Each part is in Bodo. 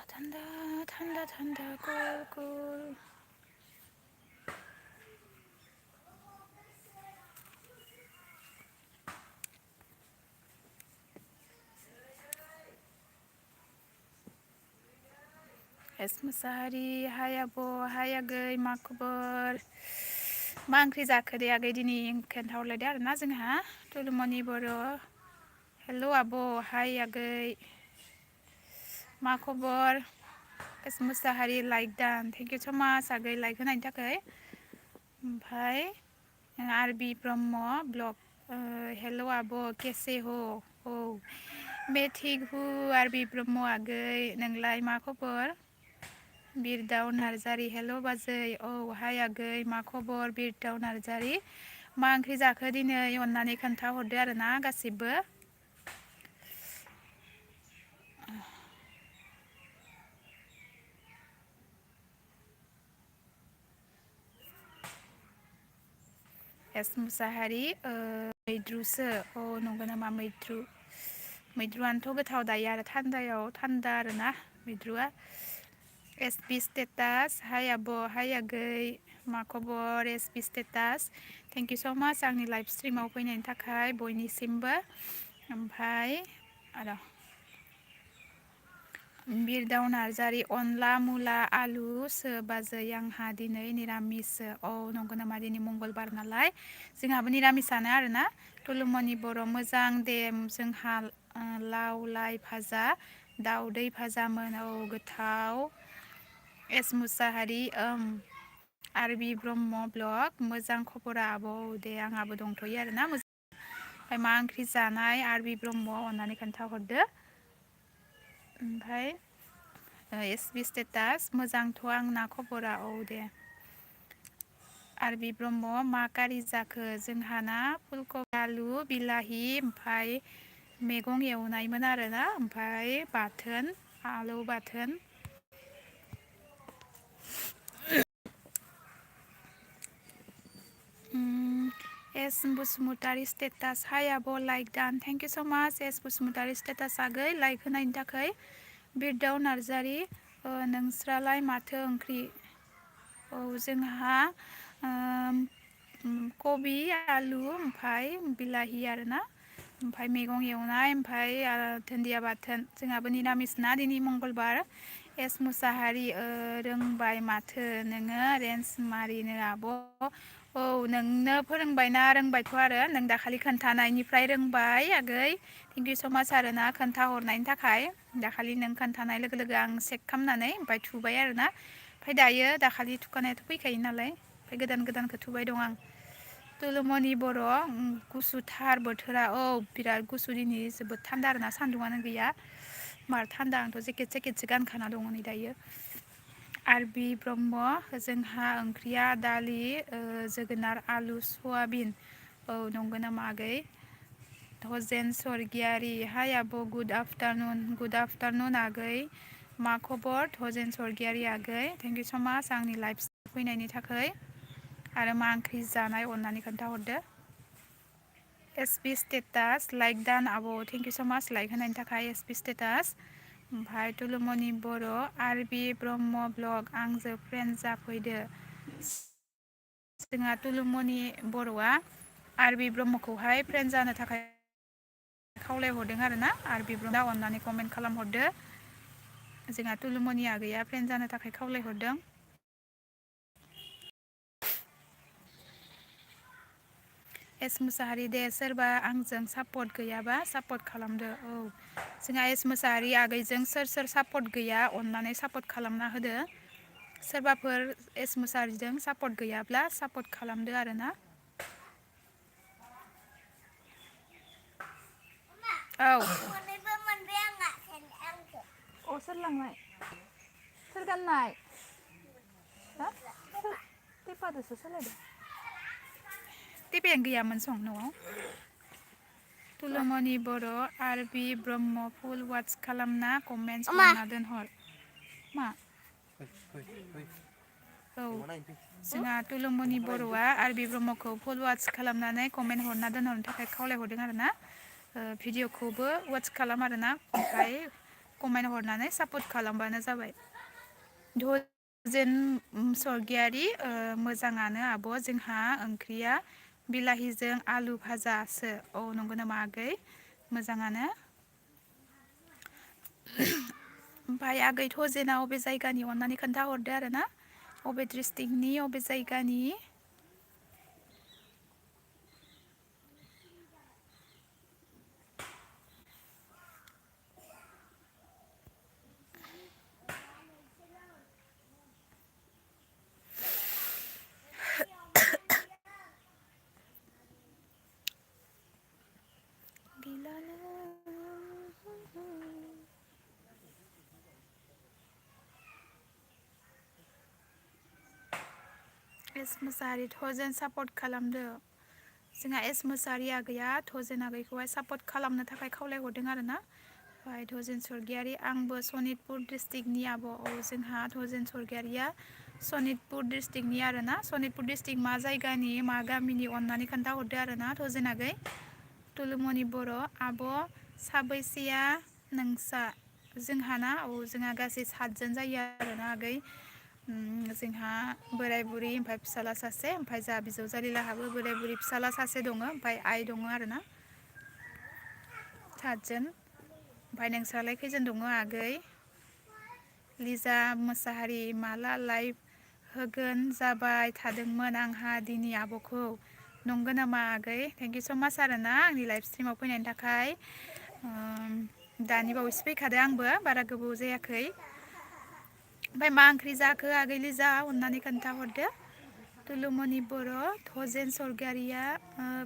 थान्दा थान्दा थान्दा कुल कुल एस मुसाहारि हाय आब' हाय आगै मा खबर मा ओंख्रि जाखो दे आगै दिनै खोन्थाहरलायदो आरोना जोंहा तुलुमनि बर' हेल' आब' हाय आगै मा खबर एस मुसाहारि लाइक दान थेंक इउ स' माच आगै लाइक होनायनि थाखाय ओमफ्राय आरबि ब्रह्म ब्लग हेल' आब' केसे हो औ मैं ठीक हूँ आरबि ब्रह्म आगै नोंलाय मा खबर बिरदाव नार्जारि हेल' बाजै औ हाय आगै मा खबर बिरदाव नार्जारि मा ओंख्रि जाखो दिनै अननानै खोन्थाहरदो आरोना गासिबो एस मुसाहारि मैद्रुसो अ नंगौ नामा मैद्रुआनोथ' गोथाव दायो आरो थान्दायाव थान्दा आरोना मैद्रुआ एस पि स्टेटास हाय आब' हाय आगै मा खबर S P status thank you स' माच आंनि लाइभ स्ट्रिमाव फैनायनि थाखाय बयनिसिमबो ओमफ्राय आरो बिरदाव नार्जारि अनला मुला आलुसो बाजै आंहा दिनै निरामिससो औ नंगौ नामा दिनै मंगलबार नालाय जोंहाबो निरामिसानो आरोना तुलुमनि बर' मोजां दे जोंहा लाव लाइ भाजा दाउदै भाजामोन औ गोथाव एस मुसाहारि आरबि ब्रह्म ब्लग मोजां खबरा आब' दे आंहाबो दंथ'यो आरोना मोजां ओमफ्राय मा ओंख्रि जानाय आरबि ब्रह्म अननानै खोन्थाहरदो ओमफ्राय एस बि स्टेटास मोजांथ' आंना खबरा औ दे आरबि ब्रह्म मा कारि जाखो जोंहाना फुलकबि आलु बिलाहि ओमफ्राय मैगं एवनायमोन आरोना ओमफ्राय बाथोन आलु बाथोन एस बसुमतारि स्टेटास हाय आब' लाइक दान थेंक इउ स' माच एस बसुमतारि स्टेटास आगै लाइक होनायनि थाखाय बिरदाव नार्जारि नोंस्रालाय माथो ओंख्रि औ जोंहा कबि आलु ओमफ्राय बिलाहि आरोना ओमफ्राय मैगं एवनाय ओमफ्राय दुन्दिया बाथोन जोंहाबो निरामिस ना दिनै मंगलबार एस मुसाहारि रोंबाय माथो नोङो रेन्स मारिनो आब' औ नोंनो फोरोंबायना रोंबायथ' आरो नों दाखालि खोन्थानायनिफ्राय रोंबाय आगै थेंक इउ स' माच आरोना खोन्थाहरनायनि थाखाय दाखालि नों खोन्थानाय लोगो लोगो आं चेक खालामनानै ओमफ्राय थुबाय आरोना ओमफ्राय दायो दाखालि थुखानायाथ' फैखायो नालाय ओमफ्राय गोदान गोदानखौ थुबाय दं आं तुलुमनि बर' गुसुथार बोथोरा औ बिराद गुसु दिनै जोबोद थान्दा आरोना सान्दुङानो गैया मार थान्दा आंथ' जेकेटसो गानखाना दङ नै दायो आरबि ब्रह्म जोंहा ओंख्रिया दालि जोगोनार आलु सयाबिन औ नंगौ नामा आगै धजेन स्वर्गियारि हाय आब' गुड आफ्टारनुन आगै मा खबर धजेन स्वर्गियारि आगै थेंक इउ स' माच आंनि लाइफ फैनायनि थाखाय आरो मा ओंख्रि जानाय अननानै खोन्थाहरदो एस पि स्टेटास लाइक दान आब' थेंक इउ स' माच लाइक होनायनि थाखाय एस पि स्टेटास ओमफ्राय तुलुमनि बर' आरबि ब्रह्म ब्लग आंजों फ्रेन्ड जाफैदो जोंहा तुलुमनि बर'आ आरबि ब्रह्मखौहाय फ्रेन्ड जानो थाखाय खावलायहरदों आरोना आरबि ब्रह्मआ अननानै कमेन्ट खालामहरदो जोंहा तुलुमनि आगैया फ्रेन्ड जानो थाखाय खावलायहरदों एस मुसाहारि दे सोरबा आंजों सापर्ट गैयाबा सापर्ट खालामदो औ जोंहा एस मुसाहारि आगैजों सोर सोर सापर्ट गैया अननानै सापर्ट खालामना होदो सोरबाफोर एस मुसाहारिजों सापर्ट गैयाब्ला सापर्ट खालामदो आरोना औ सोर लांनाय सोर गाननाय टेपादोसो सोलायदों टेपायानो गैयामोन सं न'आव तुलुमनि बर' आरबि ब्रह्म फुल वाट्स खालामना कमेन्टस हरना दोनहर मा औ जोंहा तुलुमनि बर'आ आरबि ब्रह्मखौ फुल वाट्स खालामनानै कमेन्ट हरना दोनहरनो थाखाय खावलायहरदों आरोना भिडिअ'खौबो वाट्स खालाम आरोना ओमफ्राय कमेन्ट हरनानै सापर्ट खालामबानो जाबाय। धजेन सरगियारि मोजाङानो आब' जोंहा ओंख्रिया बिलाहिजों आलु भाजासो। औ नंगौ नामा आगै मोजाङानो। ओमफ्राय आगै थजेना अबे जायगानि अननानै खोन्थाहरदो आरो ना अबे डिस्ट्रिक्टनि अबे जायगानि। एस मुसाहारि थजेन सापर्ट खालामदो। जोंहा एस मुसाहारि आगैया थजेन आगैखौहाय सापर्ट खालामनो थाखाय खावलायहरदों आरो ना। ओमफ्राय थजेन सरगियारि आंबो सनितपुर डिस्ट्रिक्टनि आब'। औ जोंहा थजेन सरगियारिया सनितपुर डिस्ट्रिक्टनि आरो ना। सनितपुर डिस्ट्रिक्ट मा जायगानि मा गामिनि अननानै खोन्थाहरदो आरो ना थजेन आगै। तुलुमनि बर' आब' साबैसेया नोंसा? जोंहाना औ जोंहा गासै 7 जोन जायो आरोना आगै। जोंहा बोराय बुरि ओमफ्राय फिसाला सासे ओमफ्राय जा बिजावजालि लाहाबो बोराय बुरि फिसाला सासे दङ ओमफ्राय आइ दङ आरो ना। 7 जोन। ओमफ्राय नोंस्रालाय खैजोन दङ आगै? लिजा मोसाहारि माला लाइभ होगोन जाबाय थादोंमोन आंहा दिनै आब'खौ। नंगौ नामा आगै? थेंक इउ स' माच आरो ना आंनि लाइभ स्ट्रिमाव फैनायनि थाखाय। दानि बावैसो फैखादो आंबो बारा गोबाव जायाखै। ओमफ्राय मा ओंख्रि जाखो आगै लिजा अननानै खोन्थाहरदो। तुलुमनि बर' थजेन सरगियारिया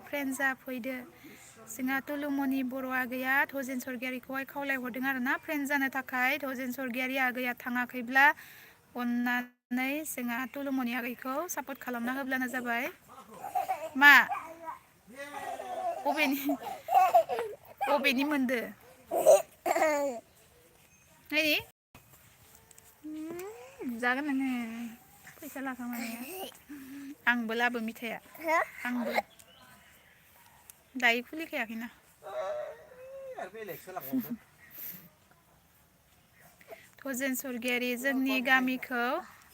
फ्रेन्ड जाफैदो। जोंहा तुलुमनि बर' आगैया थजेन सरगियारिखौहाय खावलायहरदों आरो ना फ्रेन्ड जानो थाखाय। थजेन सरगियारि आगैया थाङाखैब्ला अननानै जोंहा तुलुमनि आगैखौ सापर्ट खालामना होब्लानो जाबाय। मा? अबेनि मोनदो? है बुजागोन नोङो फैसा लाखांनानै। आंबो लाबो मिथाइया आंबो। दायो खुलिखायाखैना। थजेन सरगियारि जोंनि गामिखौ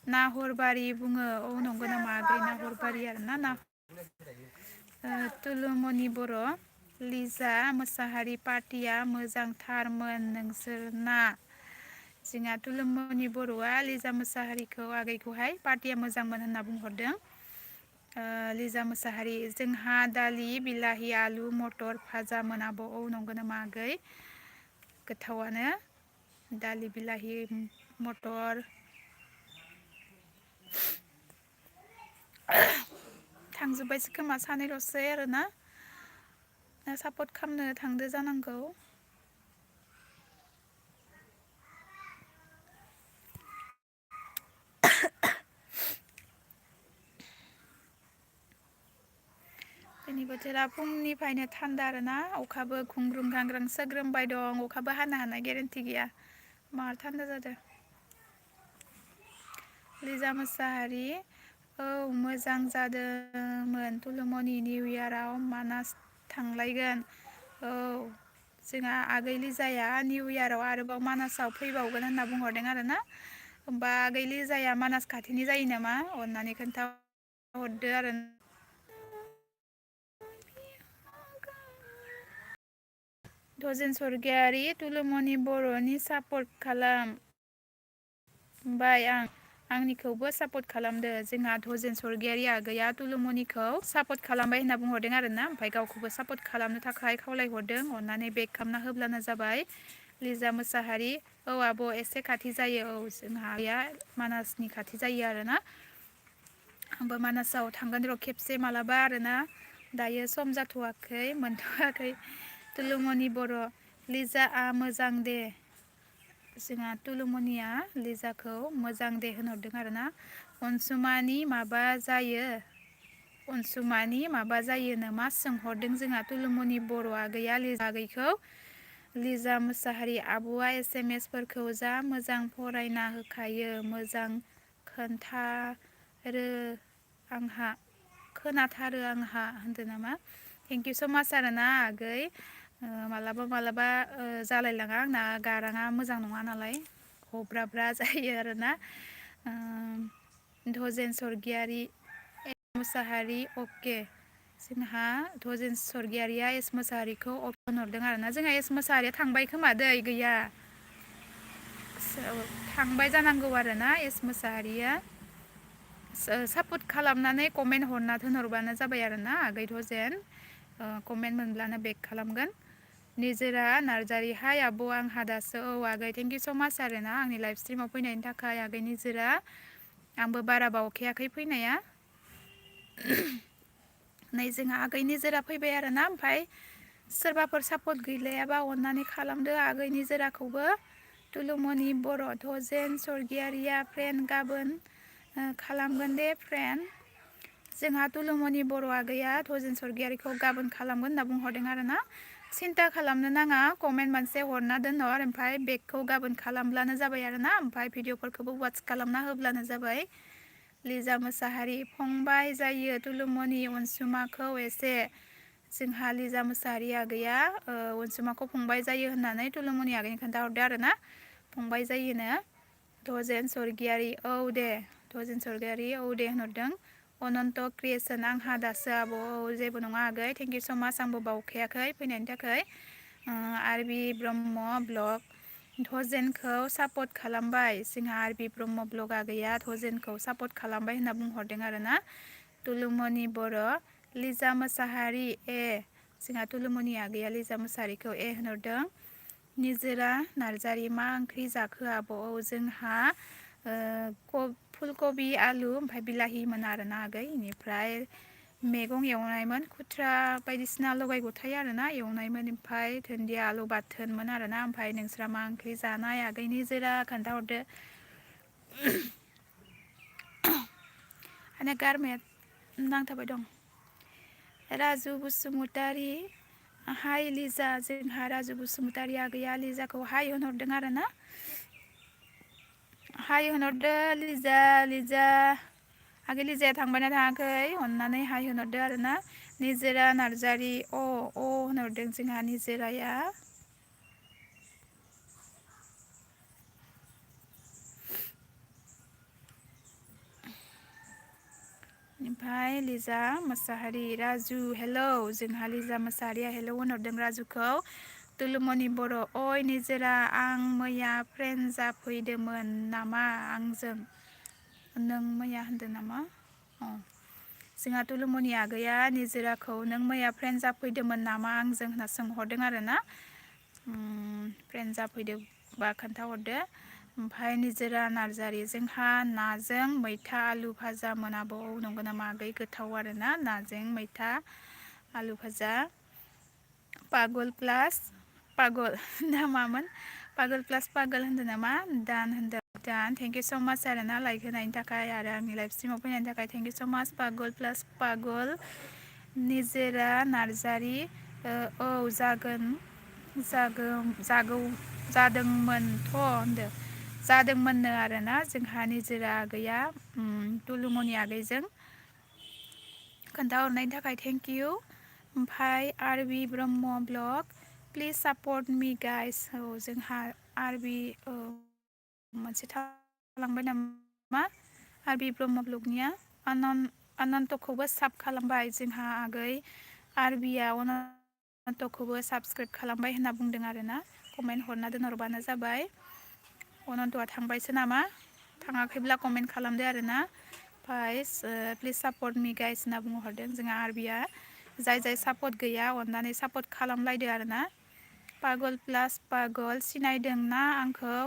नाहरबारि बुङो। औ नंगौ नामा आगै नाहरबारि आरो ना। तुलुमनि बर' लिजा मोसाहारि पार्टिया मोजांथारमोन नोंसोरना। जोंहा तुलुमनि बर'आ लिजा मोसाहारिखौ आगैखौहाय पार्टिया मोजांमोन होनना बुंहरदों। लिजा मोसाहारि जोंहा दालि बिलाहि आलु मटर भाजामोन आब'। औ नंगौ नामा आगै गोथावानो। दालि बिलाहि मटर। थांजोब्बायसो खोमा सानैल'सै आरोना। सापर्ट खालामनो थांदो जानांगौ। दिनै बोथोरा फुंनिफ्रायनो थान्दा आरोना अखाबो घुंग्रुं गांग्रां सोग्रोमबाय दं। अखाबो हानो हानाय गेरेन्टि गैया मार थान्दा जादों। लिजा मोसाहारि औ मोजां जादोंमोन तुलुमनि निउ इयाराव मानास थांलायगोन। औ जोंहा आगै लिजाया निउ इयाराव आरोबाव मानासाव फैबावगोन होनना बुंहरदों आरो ना। होमबा आगै लिजाया मानास खाथिनि जायो नामा अननानै खोन्थाहरदो आरो। थजेन सरगियारि तुलुमनि बर'नि सापर्ट खालाम बाय आंनिखौबो सापर्ट खालामदो। जोंहा थजेन सरगियारि आगैया तुलुमनिखौ सापर्ट खालामबाय होनना बुंहरदों आरो ना। ओमफ्राय गावखौबो सापर्ट खालामनो थाखाय खावलायहरदों अननानै बेक खालामना होब्लानो जाबाय। लिजा मोसाहारि औ आब' एसे खाथि जायो। औ जोंहा आइया मानासनि खाथि जायो आरोना। आंबो मानासाव थांगोन र' खेबसे मालाबा आरोना। दायो सम जाथ'वाखै मोनथ'वाखै। तुलुमनि बर' लिजाआ मोजां दे। जोंहा तुलुमनिया लिजाखौ मोजां दे होनहरदों आरो ना। अनसुमानि माबा जायो अनसुमानि माबा जायो नामा सोंहरदों जोंहा तुलुमनि बर' आगैया लिजा आगैखौ। लिजा मोसाहारि आब'आ SMS फोरखौ जा मोजां फरायना होखायो मोजां खोन्थारो आंहा खोनाथारो आंहा होनदों नामा। थेंक इउ स' माच आरो ना आगै। मालाबा मालाबा जालायलाङा आंना गाराङा मोजां नङा नालाय हब्राब्रा जायो आरोना धजेन सरगियारि मुसाहारि अके जोंहा धजेन सरगियारिया एस मोसाहारिखौ अपेन हरदों आरोना जोंहा एस मोसाहारिया थांबाय खोमा दै गैया थांबाय जानांगौ आरोना एस मोसाहारिया सापर्ट खालामनानै कमेन्ट हरना दोनहरबानो जाबाय आरोना आगै धजेन कमेन्ट मोनब्लानो बेक खालामगोन निजोरा नार्जारि हाय आब' आंहा दासो औ आगै थेंक इउ स' माच आरोना आंनि लाइभ स्ट्रिमाव फैनायनि थाखाय आगै निजोरा आंबो बारा बावखायाखै फैनाया नै जोंहा आगै निजोरा फैबाय आरोना ओमफ्राय सोरबाफोर सापर्ट गैलायाबा अननानै खालामदो आगै निजोराखौबो तुलुमनि बर' धजेन सरगियारिया फ्रेन्ड गाबोन खालामगोन दे फ्रेन्ड जोंहा तुलुमनि बर' आगैया धजेन सरगियारिखौ गाबोन खालामगोन होनना बुंहरदों आरोना सिन्था खालामनो नाङा कमेन्ट मोनसे हरना दोनहर ओमफ्राय बेगखौ गाबोन खालामब्लानो जाबाय आरोना ओमफ्राय भिडिअफोरखौबो वाट्स खालामना होब्लानो जाबाय लिजा मोसाहारि फंबाय जायो तुलुमनि अनसुमाखौ एसे जोंहा लिजा मोसाहारि आगैया अनसुमाखौ फंबाय जायो होननानै तुलुमनि आगैनि खोन्थाहरदो आरोना फंबाय जायोनो धजेन सरगियारि औ दे धजेन सरगियारि औ दे होनहरदों अनन्त क्रियेसन आंहा दासो आब' जेबो नङा आगै थेंक इउ स' माच आंबो बावखायाखै फैनायनि थाखाय आरबि ब्रह्म ब्लग धजेनखौ सापर्ट खालामबाय जोंहा आरबि ब्रह्म ब्लग आगैया धजेनखौ सापर्ट खालामबाय होनना बुंहरदों आरोना तुलुमनि बर' लिजा मोसाहारि ए जोंहा तुलुमनि आगैया लिजा मोसाहारिखौ ए होनहरदों निजोरा नार्जारि मा ओंख्रि जाखो आब' जोंहा फुलकबि आलु ओमफ्राय बिलाहिमोन आरोना आगै बेनिफ्राय मैगं एवनायमोन खुथ्रा बायदिसिना लगाय गथाय आरोना एवनायमोन ओमफ्राय दुन्दिया आलु बाथोनमोन आरोना ओमफ्राय नोंस्रा मा ओंख्रि जानाय आगै निजोरा खोन्थाहरदो आंना गारमाया नांथाबाय दं राजु बसुमतारि हाय लिजा जोंहा राजु बसुमतारि आगैया लिजाखौ हाय होनहरदों आरोना हाय होनहरदो लिजा आगै लिजाया थांबायना थाङाखै अननानै हाय होनहरदो आरोना निजोरा नार्जारि अ होनहरदों जोंहा निजोराया ओमफ्राय लिजा मोसाहारि राजु हेलौ जोंहा लिजा मोसाहारिया हेलौ होनहरदों राजुखौ तुलुमनि बर' अय निजोरा आं मैया फ्रेन्ड जाफैदोंमोन नामा आंजों नों मैया होनदों नामा जोंहा तुलुमनि आगैया निजोराखौ नों मैया फ्रेन्ड जाफैदोंमोन नामा आंजों होनना सोंहरदों आरोना फ्रेन्ड जाफैदोंबा खोन्थाहरदो ओमफ्राय निजोरा नार्जारि जोंहा नाजों मैथा आलु भाजा मोनाबो नंगौ नामा आगै गोथाव आरोना नाजों मैथा आलु भाजा पागल प्लास पागल ना मामोन पागल प्लास पागल होनदों नामा दान होनदों दान थेंक इउ स' माच आरोना लाइक होनायनि थाखाय आरो आंनि लाइभ स्ट्रिमाव फैनायनि थाखाय थेंक इउ स' माच पागल प्लास पागल निजोरा नार्जारि औ जादोंमोनथ' होनदो जादोंमोननो आरोना जोंहा निजोरा आगैया तुलुमनि आगैजों खोन्थाहरनायनि थाखाय थेंक इउ ओमफ्राय आरबि ब्रह्म ब्लग प्लिज सापर्ट मि गाइस औ जोंहा आरबि मोनसे थालांबाय नामा आरबि ब्रह्म ब्लगनिया अनन्तखौबो साब खालामबाय जोंहा आगै आरबिया अनन्तखौबो साबसक्राइब खालामबाय होनना बुंदों आरोना कमेन्ट हरना दोनहरबानो जाबाय अनन्तआ थांबायसो नामा थाङाखैब्ला कमेन्ट खालामदो आरोना ओमफ्राय प्लिज सापर्ट मि गाइस होनना बुंहरदों जोंहा आरबिया जाय सापर्ट गैया अननानै सापर्ट खालामलायदो आरोना पागल प्लास पागल सिनायदोंना आंखौ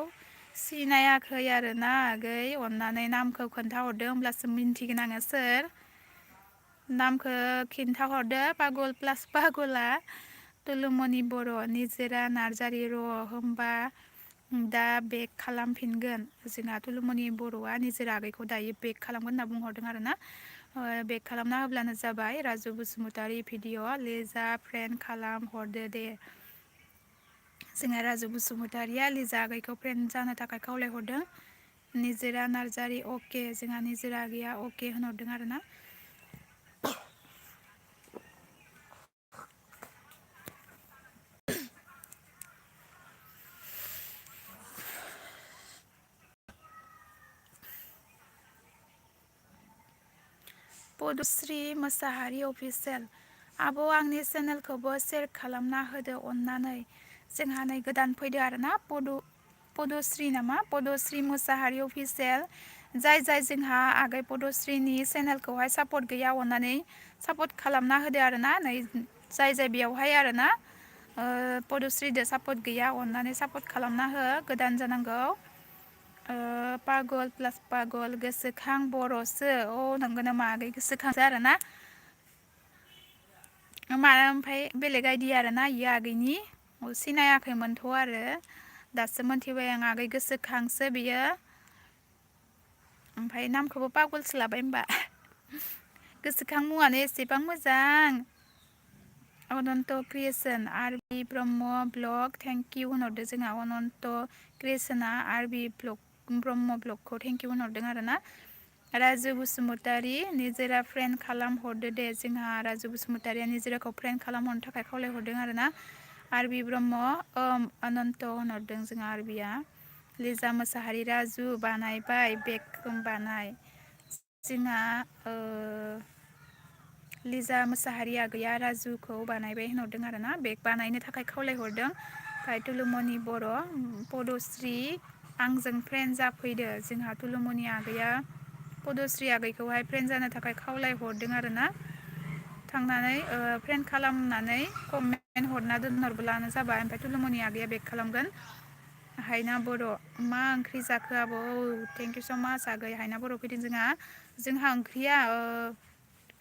सिनायाखै आरोना आगै अननानै नामखौ खोन्थाहरदो होमब्लासो मिन्थिगोन आङो सोर नामखौ खिन्थाहरदो पागल प्लास पागला तुलुमनि बर' निजोरा नार्जारि र' होमबा दा बेक खालामफिनगोन जोंहा तुलुमनि बर'आ निजोरा आगैखौ दायो बेक खालामगोन होनना बुंहरदों आरोना बेक खालामना होब्लानो जाबाय राजु बसुमतारि भिडिअ लिजा फ्रेन्ड खालाम हरदो दे जोंहा राजु बसुमतारिया लिजा आगैखौ फ्रेन्ड जानो थाखाय खावलायहरदों निजोरा नार्जारि अके जोंहा निजोरा आगैया अके होनहरदों आरोना पदुश्री मोसाहारी अफिसियेल आब' आंनि चेनेलखौबो शेयार खालामना होदो अननानै जोंहा नै गोदान फैदो आरोना पदुश्री नामा पदुश्री मोसाहारी अफिसियेल जाय जोंहा आगै पदुश्रीनि चेनेलखौहाय सापर्ट गैया अननानै सापर्ट खालामना होदो आरोना नै जाय बेयावहाय आरोना पदुश्रीदो सापर्ट गैया अननानै सापर्ट खालामना हो गोदान जानांगौ पागल प्लास पागल गोसोखां बर'सो नंगौ नामा आगै गोसोखांसो आरोना माना ओमफ्राय बेलेग आइदि आरोना इयो आगैनि सिनायाखैमोनथ' आरो दासो मोनथिबाय आं आगै गोसोखांसो बियो ओमफ्राय नामखौबो पागलसो लाबाय होमबा गोसोखां मुङानो एसेबां मोजां Anant creation RB Brahma blog thank you होनहरदो जोंहा अनन्त क्रिएसना आरबि ब्रह्म ब्लगखौ थेंक इउ होनहरदों आरोना राजु बसुमतारी निजोरा फ्रेन्ड खालामहरदो दे जोंहा राजु बसुमतारिया निजोराखौ फ्रेन्ड खालामहरनो थाखाय खावलायहरदों आरोना आरबि ब्रह्म अनन्त होनहरदों जोंहा आरबिया लिजा मोसाहारी राजु बानायबाय बेग बानाय जोंहा लिजा मोसाहारिया गैया राजुखौ बानायबाय होनहरदों आरोना बेग बानायनो थाखाय खावलायहरदों ओमफ्राय तुलुमनि बर' पदुश्री आंजों फ्रेन्ड जाफैदो जोंहा तुलुमनि आगैया पदुश्री आगैखौहाय फ्रेन्ड जानो थाखाय खावलायहरदों आरोना थांनानै फ्रेन्ड खालामनानै कमेन्ट हरना दोनहरब्लानो जाबाय ओमफ्राय तुलुमनि आगैया बेग खालामगोन हायना बर' मा ओंख्रि जाखो आबौ थेंक इउ स' माच आगै हायना बर' फैदों जोंहा ओंख्रिया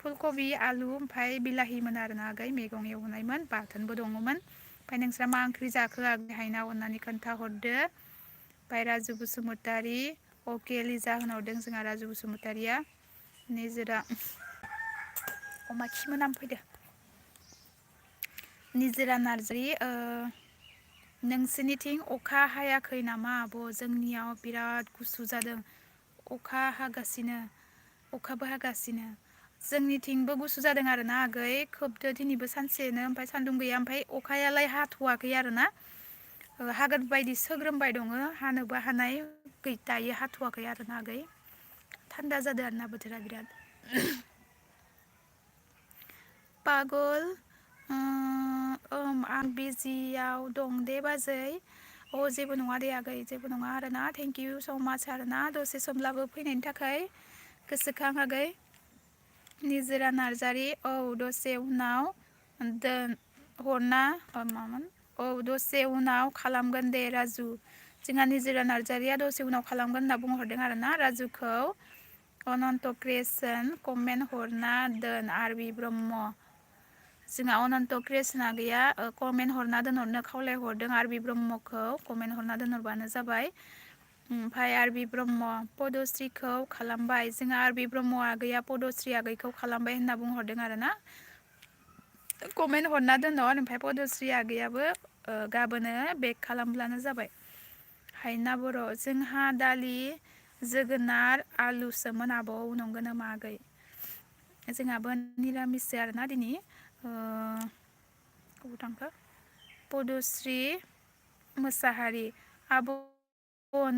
फुलकबि आलु ओमफ्राय बिलाहिमोन आरोना आगै मैगं एवनायमोन बाथोनबो दङमोन ओमफ्राय नोंस्रा मा ओंख्रि जाखो आगै हायना अननानै खोन्थाहरदो ओमफ्राय राजु बसुमतारी अके लिजा होनहरदों जोंहा राजु बसुमतारिया निजोरा अमा खि मोनामफैदो निजोरा नार्जारि नोंसोरनिथिं अखा हायाखै नामा आब' जोंनियाव बिराद गुसु जादों अखा हागासिनो अखाबो हागासिनो जोंनिथिंबो गुसु जादों आरोना आगै खोबदो दिनैबो सानसेनो ओमफ्राय सान्दुं गैया ओमफ्राय अखायालाय हाथ'वाखै आरोना हागोन बायदि सोग्रोमबाय दङ हानोबो हानाय दायो हाथ'वाखै आरोना आगै थान्दा जादों आरोना बोथोरा बिराद पागल आं बिजियाव दं दे बाजै जेबो नङा दे आगै जेबो नङा आरोना थेंक इउ स' माच आरोना दसे समब्लाबो फैनायनि थाखाय गोसोखां आगै निजोरा नार्जारि दसे उनाव हरना मामोन दसे उनाव खालामगोन दे राजु जोंहा निजोरा नार्जारिया दसे उनाव खालामगोन होनना बुंहरदों आरोना राजुखौ अनन्त क्रिएसन कमेन्ट हरना दोन आरबि ब्रह्म जोंहा अनन्त क्रिएसना गैया कमेन्ट हरना दोनहरनो खावलायहरदों आरबि ब्रह्मखौ कमेन्ट हरना दोनहरबानो जाबाय ओमफ्राय आरबि ब्रह्म पदुश्रीखौ खालामबाय जोंहा आरबि ब्रह्म आगैया पदुश्री आगैखौ खालामबाय होनना बुंहरदों आरोना कमेन्ट हरना दोनहर ओमफ्राय पदुश्री आगैयाबो गाबोनो बेक खालामब्लानो जाबाय हायना बर' जोंहा दालि जोगोनार आलुसोमोन आबौ नंगौ नामा आगै जोंहाबो निरामिससो आरोना दिनै थांखो पदुश्री मोसाहारी आब'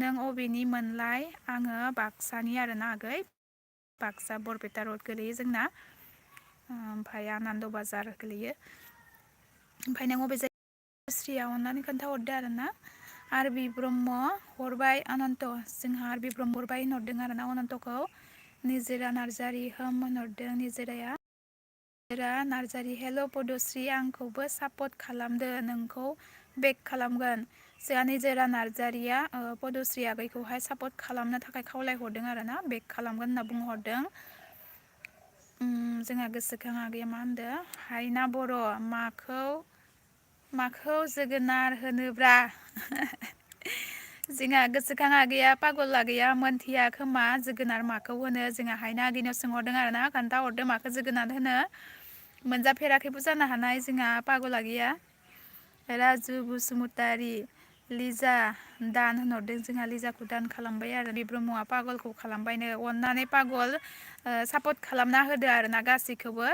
नों अबेनि मोनलाय आङो बाक्सानि आरोना आगै बाक्सा बरपेटा रड गोलैयो जोंना ओमफ्राय आनन्द बाजार गोलैयो ओमफ्राय नों अबे जायगायाव अननानै खोन्थाहरदो आरोना आरबि ब्रह्म हरबाय अनन्त जोंहा आरबि ब्रह्म हरबाय होनहरदों आरोना अनन्तखौ निजोरा नार्जारि होनहरदों निजोराया नार्जारि हेल' पदुश्री आंखौबो सापर्ट खालामदो नोंखौ बेक खालामगोन जोंहा निजोरा नार्जारिया पदुश्री आगैखौहाय सापर्ट खालामनो थाखाय खावलायहरदों आरोना बेक खालामगोन होनना बुंहरदों जोंहा गोसोखां आगैया मा होनदों हायना बर' माखौ जोगोनार होनोब्रा जोंहा गोसोखां आगैया पागल आगैया मोनथिया खोमा जोगोनार माखौ होनो जोंहा हायना आगैनाव सोंहरदों आरोना खोन्थाहरदों माखौ जोगोनार होनो मोनजाफेराखैबो जानो हानाय जोंहा पागल आगैया राजु बसुमतारी लिजा दान होनहरदों जोंहा लिजाखौ दान खालामबाय आरो बे ब्रह्मआ पागलखौ खालामबायनो अननानै पागल सापर्ट खालामना होदो आरोना गासैखौबो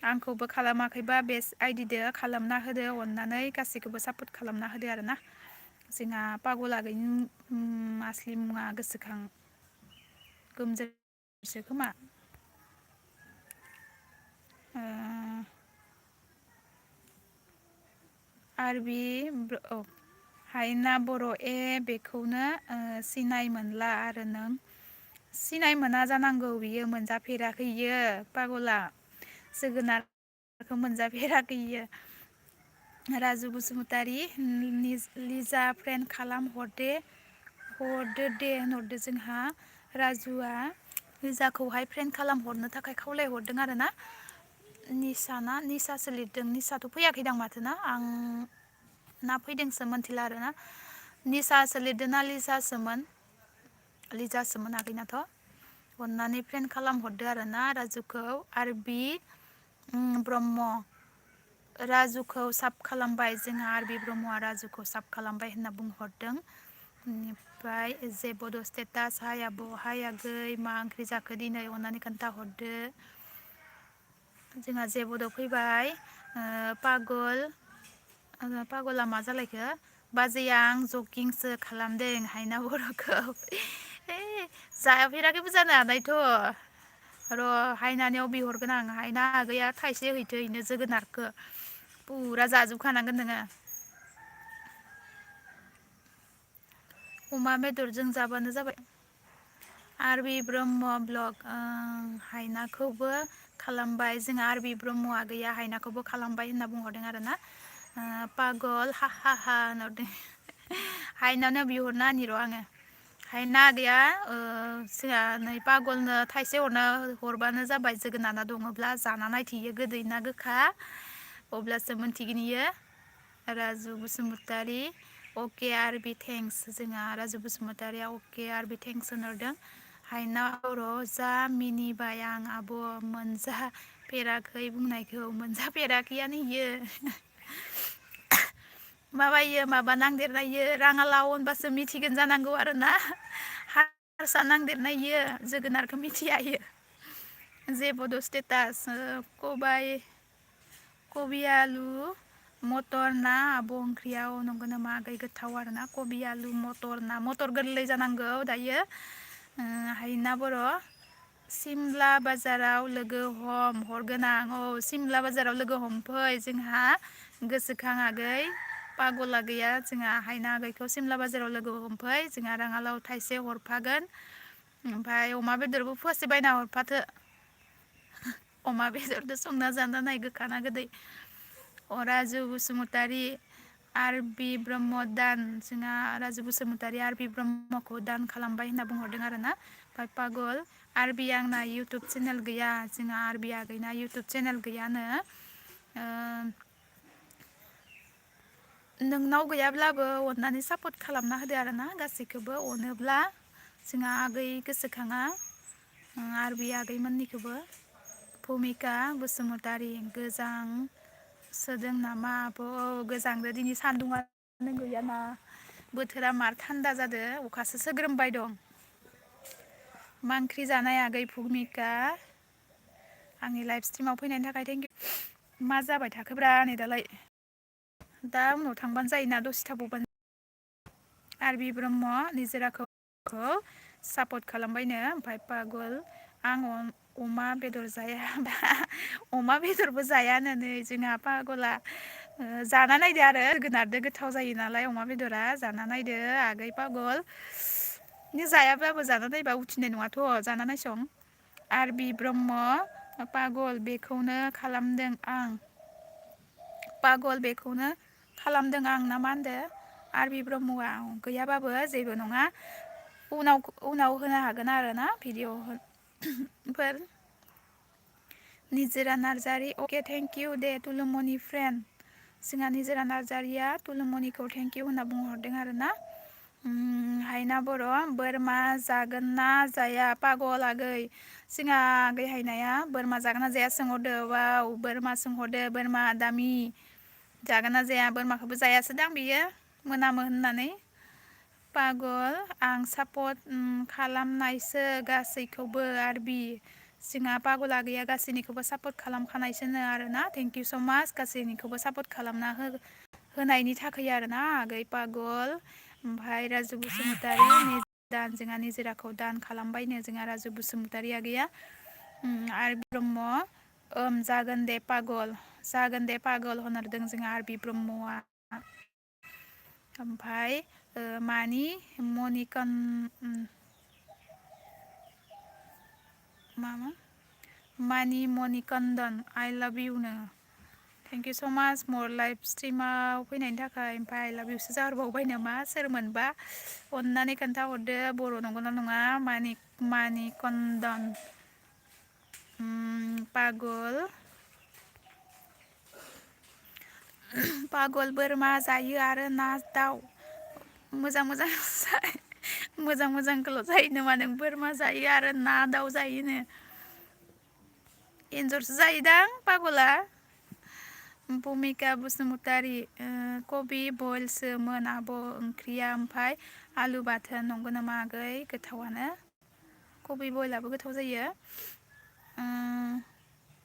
आंखौबो खालामाखैबा बेस्ट आइडिदो खालामना होदो अननानै गासैखौबो सापर्ट खालामना होदो आरोना जोंहा पागल आगैनि आसलि मुङा गोसोखां गोमजोरसो खोमा आरबि औ हायना बर' बेखौनो सिनाय मोनला आरो नों सिनाय मोना जानांगौ बियो मोनजाफेराखै इयो पागला जोगोनारखौ मोनजाफेराखै इयो राजु बसुमतारी लिजा फ्रेन्ड खालाम हरदो दे होनहरदो जोंहा राजुआ लिजाखौहाय फ्रेन्ड खालामहरनो थाखाय खावलायहरदों आरो ना निसासो लिरदों निसाथ' फैयाखैदां माथो ना आं ना फैदोंसो मोनथिला आरो ना निसासो लिरदों ना लिजासोमोन आगैनाथ' अननानै फ्रेन्ड खालामहरदो आरो ना राजुखौ आरबि ब्रह्म राजुखौ साब खालामबाय जोंहा आरबि ब्रह्मआ राजुखौ साब खालामबाय होनना बुंहरदों बेनिफ्राय जेबोद स्टेटास हाय आब' हाय आगै मा ओंख्रि जाखो दिनै अननानै खोन्थाहरदो जोंहा जेबोद फैबाय पागला मा जालायखो बाजैया आं जगिंसो खालामदों हायना बर'खौ जाफेराखैबो जानो हानायथ' र' हायनानियाव बिहरगोन आं हायना आगैया थाइसे हैथो इनो जोगोनारखौ फुरा जाजोबखानांगोन नोङो अमा बेदरजों जाबानो जाबाय आरबि ब्रह्म ब्लग हायनाखौबो खालामबाय जोंहा आरबि ब्रह्मआ गैया हायनाखौबो खालामबाय होनना बुंहरदों आरो ना पागल हा हा हा होनहरदों हायनानो बिहरना होनि र' आङो हायना आगैया जोंहा नै पागलनो थाइसे हरबानो जाबाय जोगोनारा दङब्ला जाना नायथ'यो गोदै ना गोखा अब्लासो मोनथिगोन इयो राजु बसुमतारी अके आरबि थेंक्स जोंहा राजु बसुमतारिया अके आरबि थेंक्स होनहरदों हायना बर' जा मिनिबाय आं आब' मोनजाफेराखै बुंनायखौ मोनजाफेराखैयानो इयो माबायो माबा नांदेरनायो राङालाव होनबासो मिथिगोन जानांगौ आरोना हारसा नांदेरनाय इयो जोगोनारखौ मिथिया इयो जेबोद स्टेटास कबि आलु मटर ना आब' ओंख्रियाव नंगौ नामा आगै गोथाव आरो ना कबि आलु मटर गोरलै जानांगौ दायो हायना बर' सिमला बाजाराव लोगो हरगोन आं सिमला बाजाराव लोगो हमफै जोंहा गोसोखां आगै पागला गैया जोंहा हायना आगैखौ सिमला बाजाराव लोगो हमफै जोंहा राङालाव थाइसे हरफागोन ओमफ्राय अमा बेदरबो फवासे बायना हरफाथो अमा बेदरजों संना जाना नाय गोखा ना गोदै राजु बसुमतारी आरबि ब्रह्म दान जोंहा राजु बसुमतारी आरबि ब्रह्मखौ दान खालामबाय होनना बुंहरदों आरो ना ओमफ्राय पागल आरबि आंना इउटुब चेनेल गैया जोंहा आरबि आगैना इउटुब चेनेल गैयानो नोंनाव गैयाब्लाबो अननानै सापर्ट खालामना होदो आरो ना गासैखौबो अनोब्ला जोंहा आगै गोसोखाङा आरबि आगैमोननिखौबो भुमिका बसुमतारी गोजांसोदों नामा आब' गोजांदो दिनै सान्दुंआनो गैयाना बोथोरा मार थान्दा जादो अखासो सोग्रोमबाय दं मा ओंख्रि जानाय आगै भुमिका आंनि लाइभ स्ट्रिमाव फैनायनि थाखाय थेंकिउ मा जाबाय थाखोब्रा नै दालाय दा उनाव थांबानो जायोना दसे थाबावबानो आरबि ब्रह्म निजोराखौ सापर्ट खालामबायनो ओमफ्राय पागल आं अमा बेदर जाया अमा बेदरबो जायानो नै जोंहा पागला जाना नायदो आरो जोगोनारदो गोथाव जायो नालाय अमा बेदरा जाना नायदो आगै पागल नों जायाब्लाबो जाना नायबा उथिनाय नङाथ' जाना नायसं आरबि ब्रह्म पागल बेखौनो खालामदों आं ना मा होनदो आरबि ब्रह्मआ गैयाबाबो जेबो नङा उनाव होनो हागोन आरो ना भिडिअफोर निजोरा नार्जारि अके थेंकिउ दे तुलुमनि फ्रेन्ड जोंहा निजोरा नार्जारिया तुलुमनिखौ थेंकिउ होनना बुंहरदों आरो ना हायना बर' बोरमा जागोन ना जाया पागल आगै जोंहा आगै हायनाया बोरमा जागोन ना जाया सोंहरदो वाव बोरमा सोंहरदो बोरमा दामि जागोन ना जाया बोरमाखौबो जायासो दां बियो मोनामो होननानै पागल आं सापर्ट खालामनायसो गासैखौबो आरबि जोंहा पागला गैया गासैनिखौबो सापर्ट खालामखानायसोनो आरोना थेंकिउ स' माच गासैनिखौबो सापर्ट खालामना होनायनि थाखाय आरोना आगै पागल ओमफ्राय राजु बसुमतारी दान जोंहा निजोराखौ दान खालामबायनो जोंहा राजु बसुमतारी आगैया आरबि ब्रह्म जागोन दे पागल होनहरदों जोंहा आरबि ब्रह्मआ ओमफाय मानि मनिकन मामा मानि मनिकन्दन आइ लाभ इउनो थेंक इउ स' माच मर लाइभ स्ट्रिमाव फैनायनि थाखाय ओमफ्राय आइ लाभ इउसो जाहरबावबाय नामा सोरमोनबा अननानै खोन्थाहरदो बर' नंगौना नङा मानिकन्दन पागल बोरमा जायो आरो ना दाउ मोजां मोजां मोजां मोजांखौल' जायो नामा नों बोरमा जायो आरो ना दाउ जायोनो एन्जरसो जायोदां पागला भुमिका बसुमतारी कबि बइलसोमोन आब' ओंख्रिया ओमफाय आलु बाथोन नंगौ नामा आगै गोथावानो कबि बयलाबो गोथाव जायो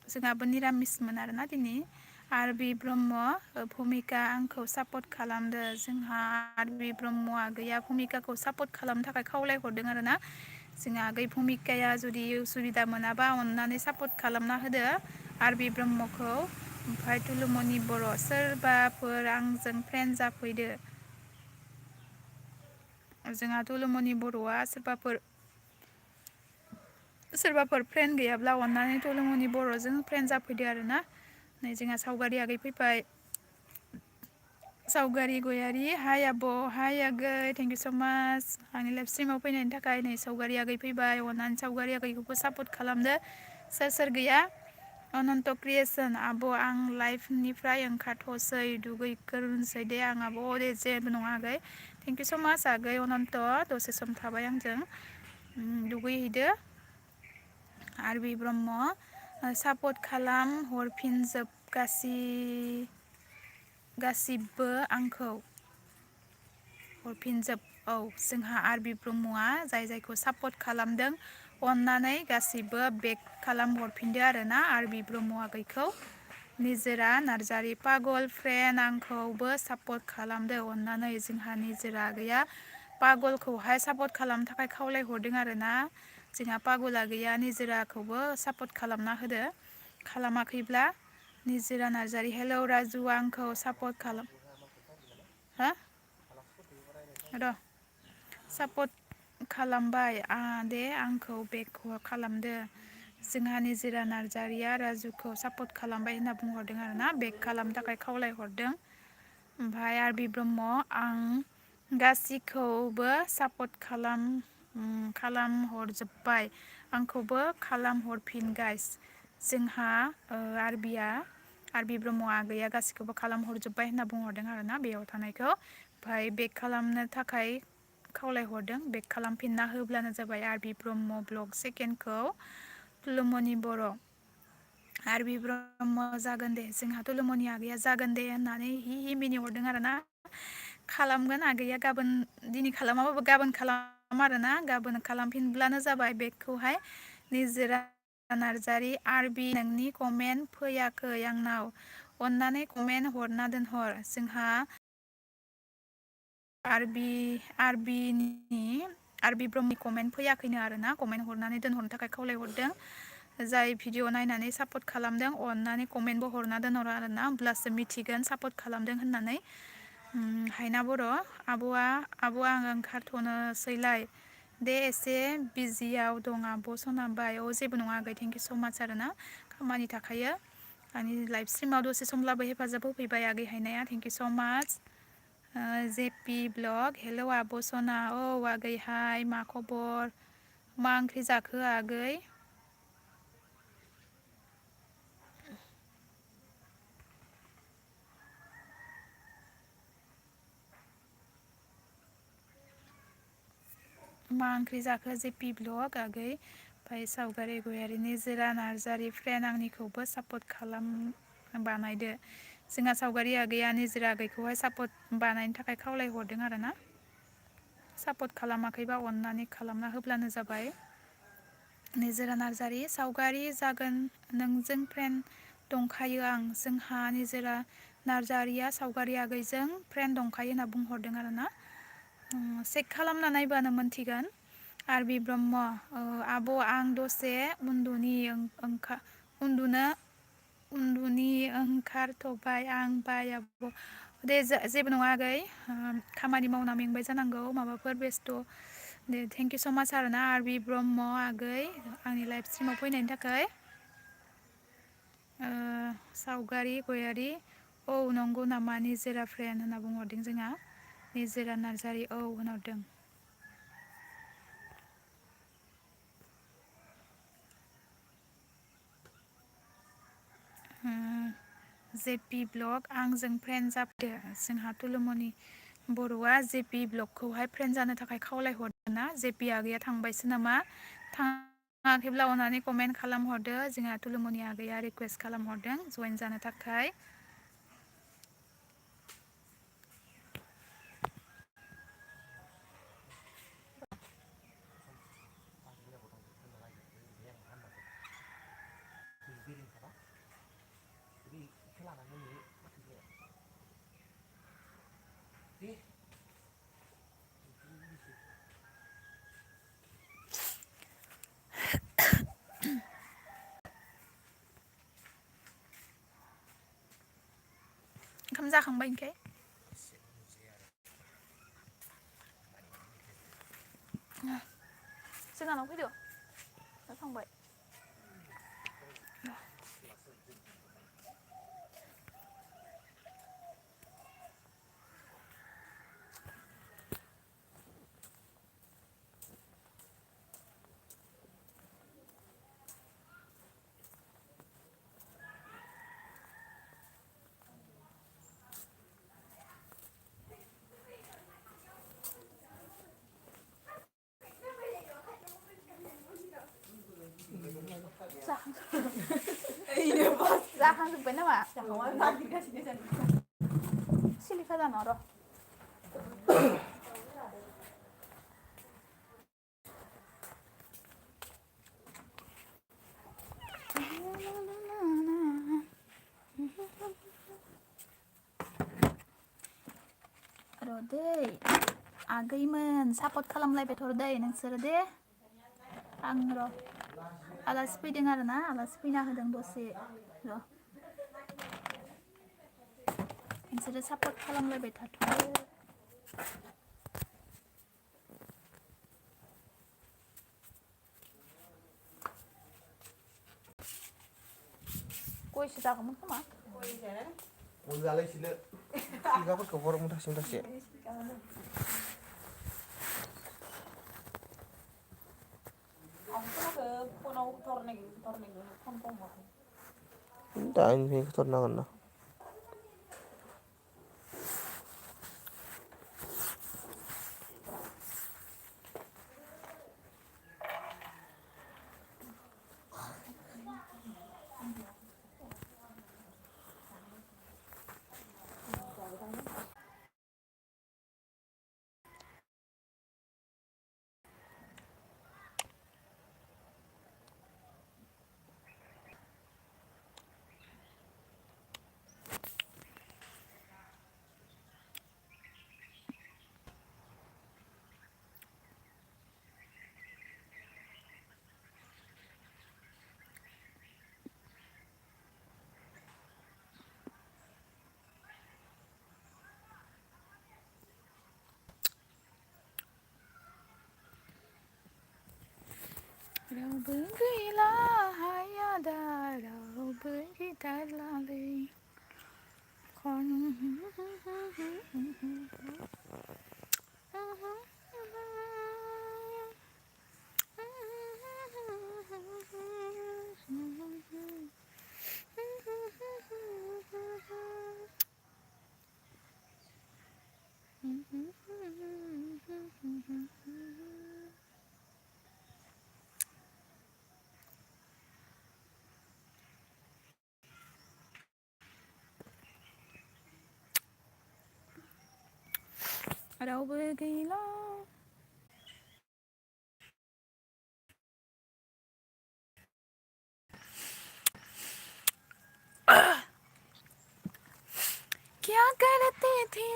जोंहाबो निरामिसमोन आरोना दिनै आरबि ब्रह्म भुमिका आंखौ सापर्ट खालामदो जोंहा आरबि ब्रह्मआ गैया भुमिकाखौ सापर्ट खालामनो थाखाय खावलायहरदों आरोना जोंहा आगै भुमिकाया जुदि उसुबिदा मोनाबा अननानै सापर्ट खालामना होदो आरबि ब्रह्मखौ ओमफ्राय तुलुमनि बर' सोरबाफोर आंजों फ्रेन्ड जाफैदो जोंहा तुलुमनि बर'आ सोरबाफोर फ्रेन्ड गैयाब्ला अननानै तुलुमनि बर'जों फ्रेन्ड जाफैदो आरोना नै जोंहा सावगारि आगै फैबाय सावगारि गयारि हाय आब' हाय आगै थेंक इउ स' माच आंनि लाइभ स्ट्रिमाव फैनायनि थाखाय नै सावगारि आगै फैबाय अननानै सावगारि आगैखौबो सापर्ट खालामदो सोर गैया अनन्त क्रिएसन आब' आं लाइफनिफ्राय ओंखारथ'सै दुगैग्रोनोसै दे आं आब' दे जेबो नङा आगै थेंक इउ स' माच आगै अनन्त दसे सम थाबाय आंजों दुगैहैदो आरबि ब्रह्म सापर्ट खालाम हरफिनजोब गासिबो आंखौ हरफिनजोब औ जोंहा आरबि ब्रह्मआ जायखौ सापर्ट खालामदों अननानै गासिबो बेक खालाम हरफिनदो आरोना आरबि ब्रह्म आगैखौ निजोरा नार्जारि पागल फ्रेन्ड आंखौबो सापर्ट खालामदो अननानै जोंहा निजोरा गैया पागलखौहाय सापर्ट खालामनो थाखाय खावलायहरदों आरोना जोंहा पागला गैया निजोराखौबो सापर्ट खालामना होदो खालामाखैब्ला निजोरा नार्जारि हेलौ राजु आंखौ सापर्ट खालाम हो र' सापर्ट खालामबाय दे आंखौ बेक खालामदो जोंहा निजोरा नार्जारिया राजुखौ सापर्ट खालामबाय होनना बुंहरदों आरोना बेक खालामनो थाखाय खावलायहरदों ओमफ्राय आरबि ब्रह्म आं गासिखौबो सापर्ट खालामहरजोब्बाय आंखौबो खालामहरफिन गाइस जोंहा आरबि ब्रह्म आगैया गासिखौबो खालामहरजोब्बाय होनना बुंहरदों आरोना बेयाव थानायखौ ओमफ्राय बेक खालामनो थाखाय खावलायहरदों बेक खालामफिनना होब्लानो जाबाय आरबि ब्रह्म ब्लग सेकेन्डखौ तुलुमनि बर' आरबि ब्रह्म जागोन दे जोंहा तुलुमनि आगैया जागोन दे होननानै हि मिनिहरदों आरोना खालामगोन आगैया गाबोन दिनै खालामाबाबो गाबोन खालाम आरोना गाबोन खालामफिनब्लानो जाबाय बेगखौहाय निजोरा नार्जारि आरबि नोंनि कमेन्ट फैयाखै आंनाव अननानै कमेन्ट हरना दोनहर जोंहा आरबि ब्रह्मनि कमेन्ट फैयाखैनो आरोना कमेन्ट हरनानै दोनहरनो थाखाय खावलायहरदों जाय भिडिअ नायनानै सापर्ट खालामदों अननानै कमेन्टबो हरना दोनहर आरोना होमब्लासो मिथिगोन सापर्ट खालामदों होननानै हायना बर' आब'आ आं ओंखारथ'नोसैलाय दे एसे बिजियाव दं आब' सनाबाय जेबो नङा आगै थेंक इउ स' माच आरोना खामानि थाखायो आंनि लाइभ स्ट्रिमाव दसे समब्लाबो हेफाजाब होफैबाय आगै हायनाया थेंक इउ स' माच जेपि ब्लग हेलौ आब' सना आगै हाय मा खबर मा ओंख्रि जाखो आगै मा ओंख्रि जाखो जेपि ब्लग आगै ओमफ्राय सावगारि गयारि निजोरा नार्जारि फ्रेन्ड आंनिखौबो सापर्ट खालाम बानायदो जोंहा सावगारि आगैया निजोरा आगैखौहाय सापर्ट बानायनो थाखाय खावलायहरदों आरोना सापर्ट खालामाखैबा अननानै खालामना होब्लानो जाबाय निजोरा नार्जारि सावगारि जागोन नोंजों फ्रेन्ड दंखायो आं जोंहा निजोरा नार्जारिया सावगारि आगैजों फ्रेन्ड दंखायो होनना बुंहरदों आरोना चेक खालामना नायबानो मोनथिगोन आरबि ब्रह्म आब' आं दसे उन्दुनो ओंखारथ'बाय आं बाय आब' दे जेबो नङा आगै खामानि मावना मेंबाय जानांगौ माबाफोर बेस्थ' दे थेंक इउ स' माच आरोना आरबि ब्रह्म आगै आंनि लाइभ स्ट्रिमाव फैनायनि थाखाय सावगारि गयारि औ नंगौ नामा निजोरा फ्रेन्ड होनना बुंहरदों जोंहा निजोरा नार्जारि औ होनहरदों जेपि ब्लग आंजों फ्रेन्ड जाफैदो जोंहा तुलुमनि बर'आ जेपि ब्लगखौहाय फ्रेन्ड जानो थाखाय खावलायहरदों ना जेपि आगैया थांबायसो नामा थाङाखैब्ला अननानै कमेन्ट खालामहरदो जोंहा तुलुमनि आगैया रिकुवेस्ट खालामहरदों जइन जानो थाखाय ओंखाम जाखांबाय ओंखाय जोंहानाव फैदो दा थांबाय जाखांजोब्बाय नामा सिलिखा जाना र' दै आगैमोन सापर्ट खालामलायबाय थर दै नोंसोरो दे आं र' आलासि फैदों आरोना आलासि फैना होदों दसे र' नोंसोरो सापर्ट खालामलायबाय थाथ'दो गयसो जागौमोन खोमा गय जालायसिनो सिगाफोरखौ हर मुथासे मुथासे दा इनिफ्राय खथरनांगोन ना रावबो गैला हाया दा रावबो गैथारलालै रावबो गैला क्या करते थे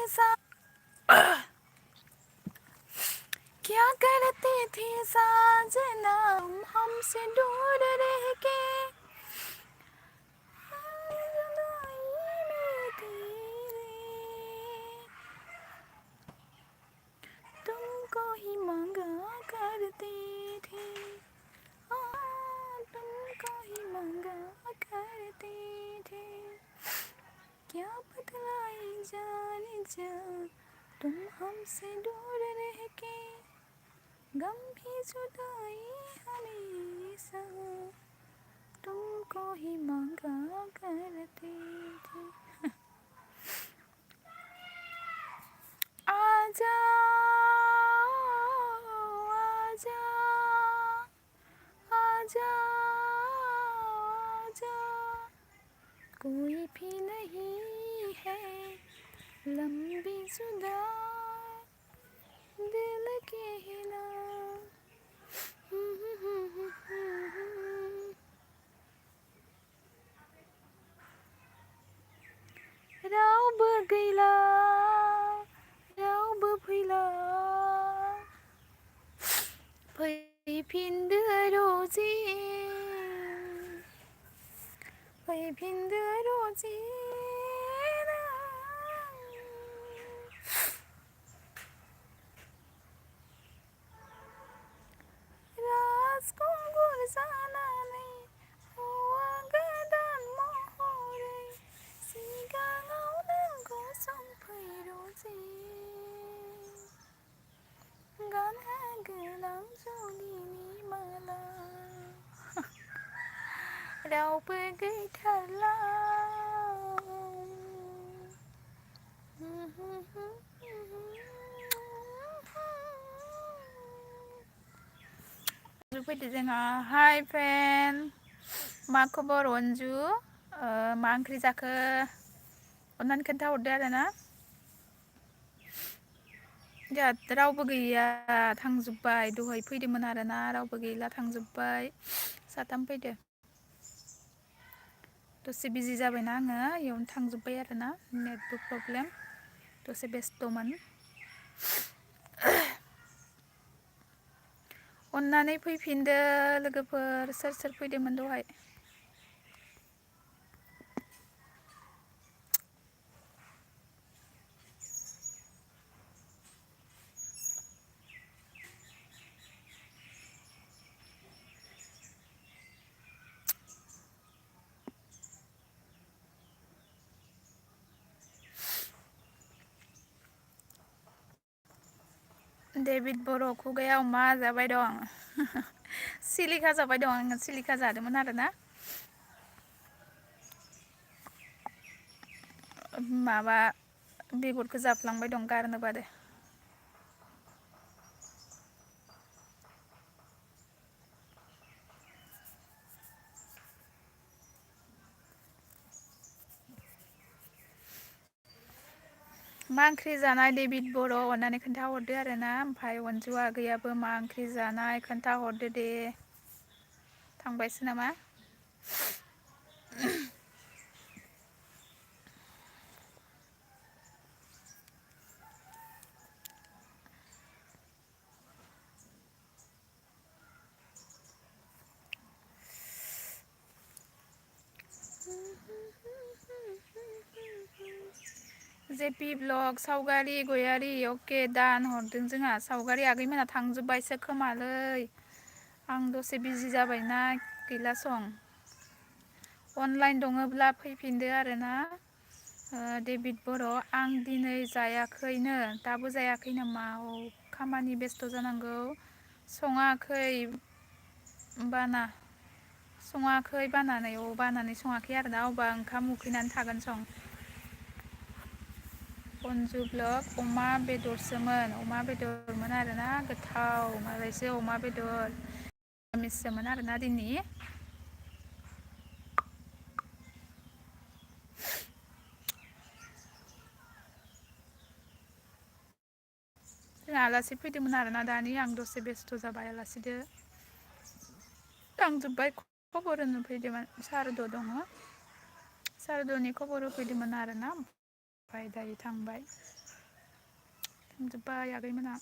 क्या करते थे साजना हमसे दूर रह के जुदाई में तेरे तुम हमसे दूर रह के गम भी जुदाई हमें सहा तुमको ही मांगा करते थे आजा आजा आजा आजा कोई भी नहीं है लंबी जुदा दिल के ही नाम रावबो गैला रावबो फैला फैफिनदो रजे फैफिनदो रजे राजखुंगुर जानानै हौवा गोदान महरै सिगाङाव नोंखौ संफैरजे गानहोगोनां जुलिनि माला रावबो गैथारला फैदो जोंहा हाय फ्रेन्ड मा खबर अनजु मा ओंख्रि जाखो अननानै खोन्थाहरदो आरोना जोंहा रावबो गैया थांजोब्बाय दहाय फैदोंमोन आरोना रावबो गैला थांजोब्बाय साथाम फैदो दसे बिजि जाबायना आङो इयावनो थांजोब्बाय आरोना नेटबो प्रब्लेम दसे बेस्थ'मोन अननानै फैफिनदो लोगोफोर सोर सोर फैदोंमोन दहाय डेभिड बर' खुगायाव मा जाबाय दं सिलिखा जाबाय दं आङो सिलिखा जादोंमोन आरोना माबा बेगरखौ जाफ्लांबाय दं गारनो बादो मा ओंख्रि जानाय डेभिड बर' अननानै खोन्थाहरदो आरोना ओमफ्राय अनजु आगैयाबो मा ओंख्रि जानाय खोन्थाहरदो दे थांबायसो नामा जेपि ब्लग सावगारि गयारि अके दान हरदों जोंहा सावगारि आगैमोना थांजोब्बायसो खोमालै आं दसे बिजि जाबायना गैला सं अनलाइन दङब्ला फैफिनदो आरोना डेभिड बर' आं दिनै जायाखैनो दाबो जायाखै नामा खामानि बेस्थ' जानांगौ सङाखै बानानै बानानै सङाखै आरोना अबा ओंखाम उखैनानै थागोन सं अनजु ब्लग अमा बेदरमोन आरोना गोथाव मालायसो अमा बेदर मिसमोन आरोना दिनै जोंहा आलासि फैदोंमोन आरोना दानि आं दसे बेस्थ' जाबाय आलासिदो थांजोब्बाय खबर होनो फैदोंमोन सारद' दङ सारद'नि खबर होफैदोंमोन आरोना ओमफ्राय दायो थांजोब्बाय आगैमोना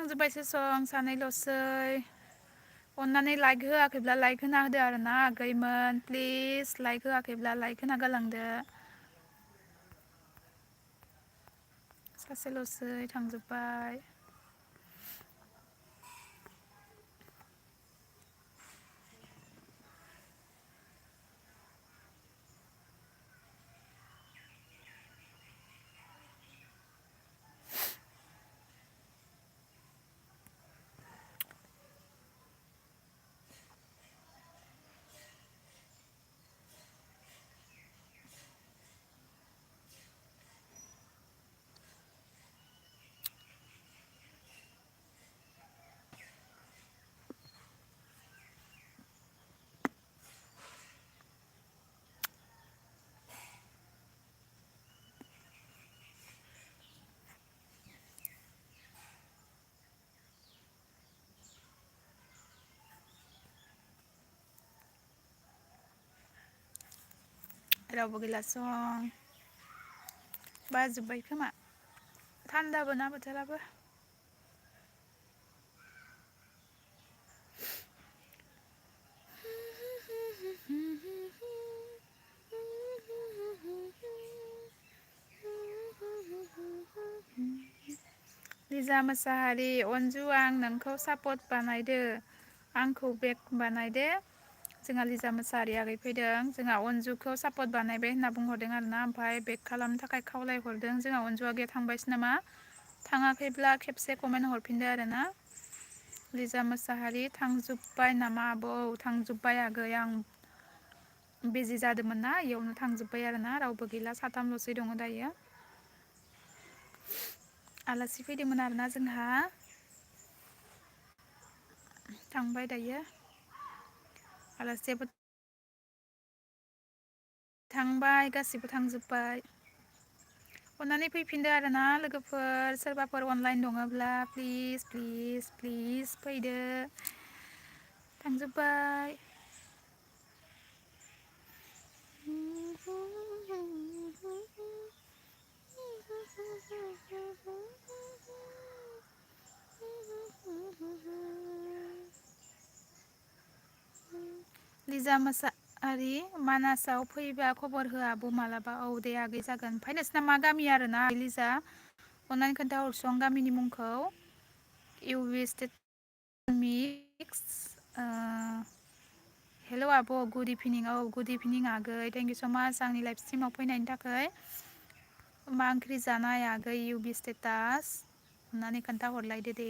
थांजोब्बायसो सं सानैल'सै अन्नानै लाइक होआखैब्ला लाइक होना होदो आरो ना आगैमोन प्लिज लाइक होआखैब्ला लाइक होना गालांदो सासेल'सै थांजोब्बाय रावबो गैला सं बाजोब्बाय खोमा थान्दाबो ना बोथोराबो लिजा मोसाहारि अनजु आं नोंखौ सापर्ट बानायदो आंखौ बेक बानायदे जोंहा लिजा मोसाहारि आगै फैदों जोंहा अनजुखौ सापर्ट बानायबाय होनना बुंहरदों आरोना ओमफ्राय बेक खालामनो थाखाय खावलायहरदों जोंहा अनजु आगैया थांबायसो नामा थाङाखैब्ला खेबसे कमेन्ट हरफिनदो आरोना लिजा मोसाहारि थांजोब्बाय नामा आबौ थांजोब्बाय आगै आं बिजि जादोंमोन ना इयावनो थांजोब्बाय आरोना रावबो गैला साथामल'सै दङ दायो आलासि फैदोंमोन आरोना जोंहा थांबाय दायो आलासियाबो थांबाय गासिबो थांजोब्बाय अन्नानै फैफिनदो आरोना लोगोफोर सोरबाफोर अनलाइन दङब्ला प्लिज प्लिज प्लिज फैदो थांजोब्बाय लिजा मोसाहारि मानासाव फैबा खबर हो आब' मालाबा औ दे आगै जागोन ओमफ्राय नोंसिना मा गामि आरोना लिजा अन्नानै खोन्थाहरसं गामिनि मुंखौ इउ बि स्टेट मिक्स हेल' आब' गुड इभिनिं औ गुड इभिनिं आगै थेंक इउ स' माच आंनि लाइफ स्ट्रिमाव फैनायनि थाखाय मा ओंख्रि जानाय आगै इउ बि स्टेटास अन्नानै खोन्थाहरलायदो दे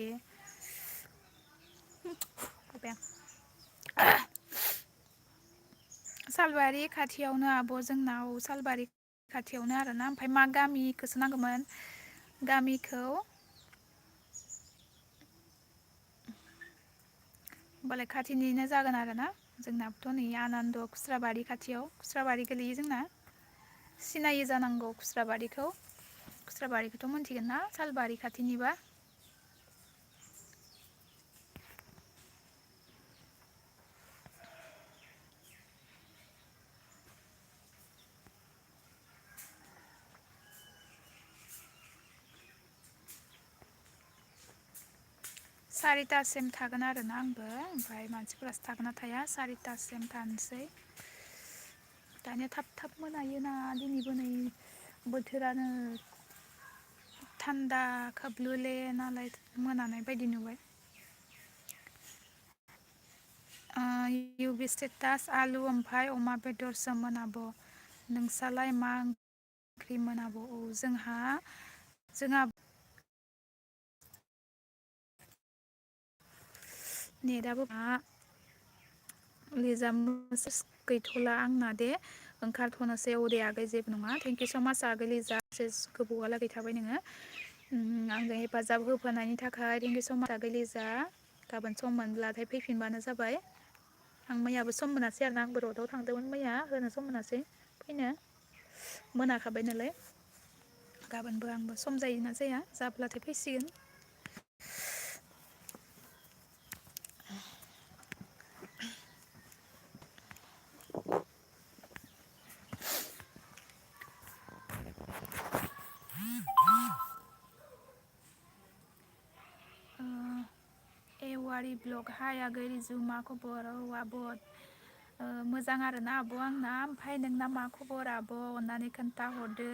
सालबारि खाथियावनो आब' जोंनाव सालबारि खाथियावनो आरोना ओमफ्राय मा गामिखौसो नांगौमोन गामिखौ होमबालाय खाथिनिनो जागोन आरोना जोंनाबोथ' नै आनन्द खुस्राबारि खाथियाव खुस्राबारि गोलैयो जोंना सिनायै जानांगौ खुस्राबारिखौथ' मोनथिगोन ना सालबारि खाथिनिबा सारितासिम थागोन आरोना आंबो ओमफ्राय मानसिफोरासो थागोन ना थाया सारितासिम थानोसै दानिया थाब थाब मोनायोना दिनैबो नै बोथोरानो थान्दा खोबलुले नालाय मोनानाय बायदि नुबाय इउ बि स्टेटास आलु ओमफ्राय अमा बेदरसोमोन आब' नोंसालाय मा ओंख्रिमोन आब' औ जोंहा नेटआबो मा लिजा गैथ'ला आंना दे ओंखारथ'नोसै औ दे आगै जेबो नङा थेंक इउ स' माच आगै लिजा गोबावहालागै थाबाय नोङो आंजों हेफाजाब होफानायनि थाखाय थेंक इउ स' माच आगै लिजा गाबोन सम मोनब्लाथाय फैफिनबानो जाबाय आं मैयाबो सम मोनासै आरोना आंबो रडआव थांदोंमोन मैया होनो सम मोनासै फैनो मोनाखाबाय नालाय गाबोनबो आंबो सम जायोना जाया जाब्लाथाय फैसिगोन एवारि ब्लग हाय आगै रिजु मा खबर औ आब' मोजां आरोना आब' आंना ओमफ्राय नोंना मा खबर आब' अननानै खोन्थाहरदो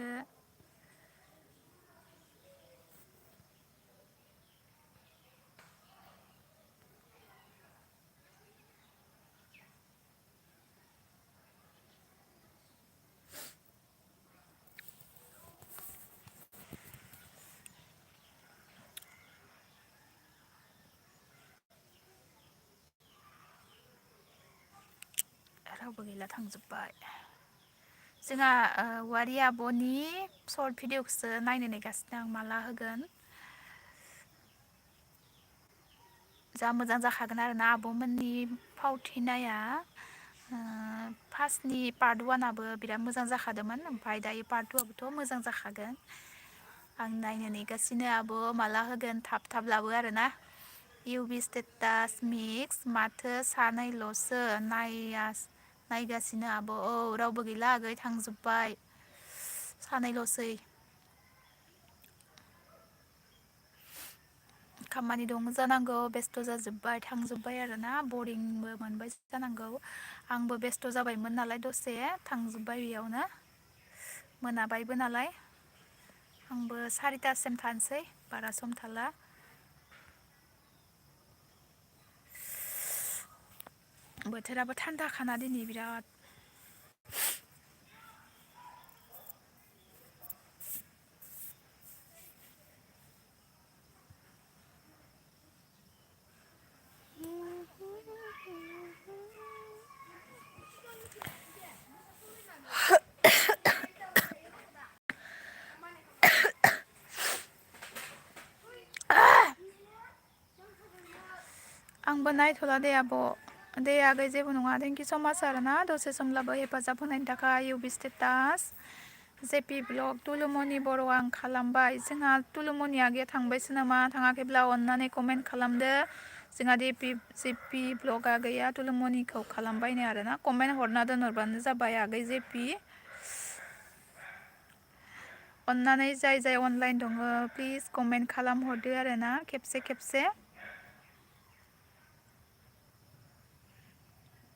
रावबो गैला थांजोब्बाय जोंहा वारि आब'नि सर्ट भिडिअखौसो नायनो नेगासिनो आं माला होगोन जा मोजां जाखागोन आरोना आब'मोननि फावथिनाया फार्स्टनि पार्ट वानाबो बिराद मोजां जाखादोंमोन ओमफ्राय दायो पार्ट टुआबोथ' मोजां जाखागोन आं नायनो नेगासिनो आब' माला होगोन थाब थाब लाबो आरोना इउबि स्टेटास मिक्स माथो सानैल'सो नायगासिनो आब' औ रावबो गैला आगै थांजोब्बाय सानैल'सै खामानि दं जानांगौ बेस्थ' जाजोब्बाय थांजोब्बाय आरोना बरिंबो मोनबाय जानांगौ आंबो बेस्थ' जाबायमोन नालाय दसे थांजोब्बाय बेयावनो मोनाबायबो नालाय आंबो 4टासिम थानोसै बारा सम थाला बोथोराबो थान्दाखाना दिनै बिराद आंबो नायथ'ला दे आब' दे आगै जेबो नङा थेंकिउ स' माच आरोना दसे समब्लाबो हेफाजाब होनायनि थाखाय इउबि स्टेटास जेपि ब्लग तुलुमनि बर' आं खालामबाय जोंहा तुलुमनि आगैया थांबायसो नामा थाङाखैब्ला अननानै कमेन्ट खालामदो जोंहा जेपि ब्लगा गैया तुलुमनिखौ खालामबायनो आरोना कमेन्ट हरना दोनहरबानो जाबाय आगै जेपि अननानै जाय जाय अनलाइन दङ प्लिज कमेन्ट खालामहरदो आरोना खेबसे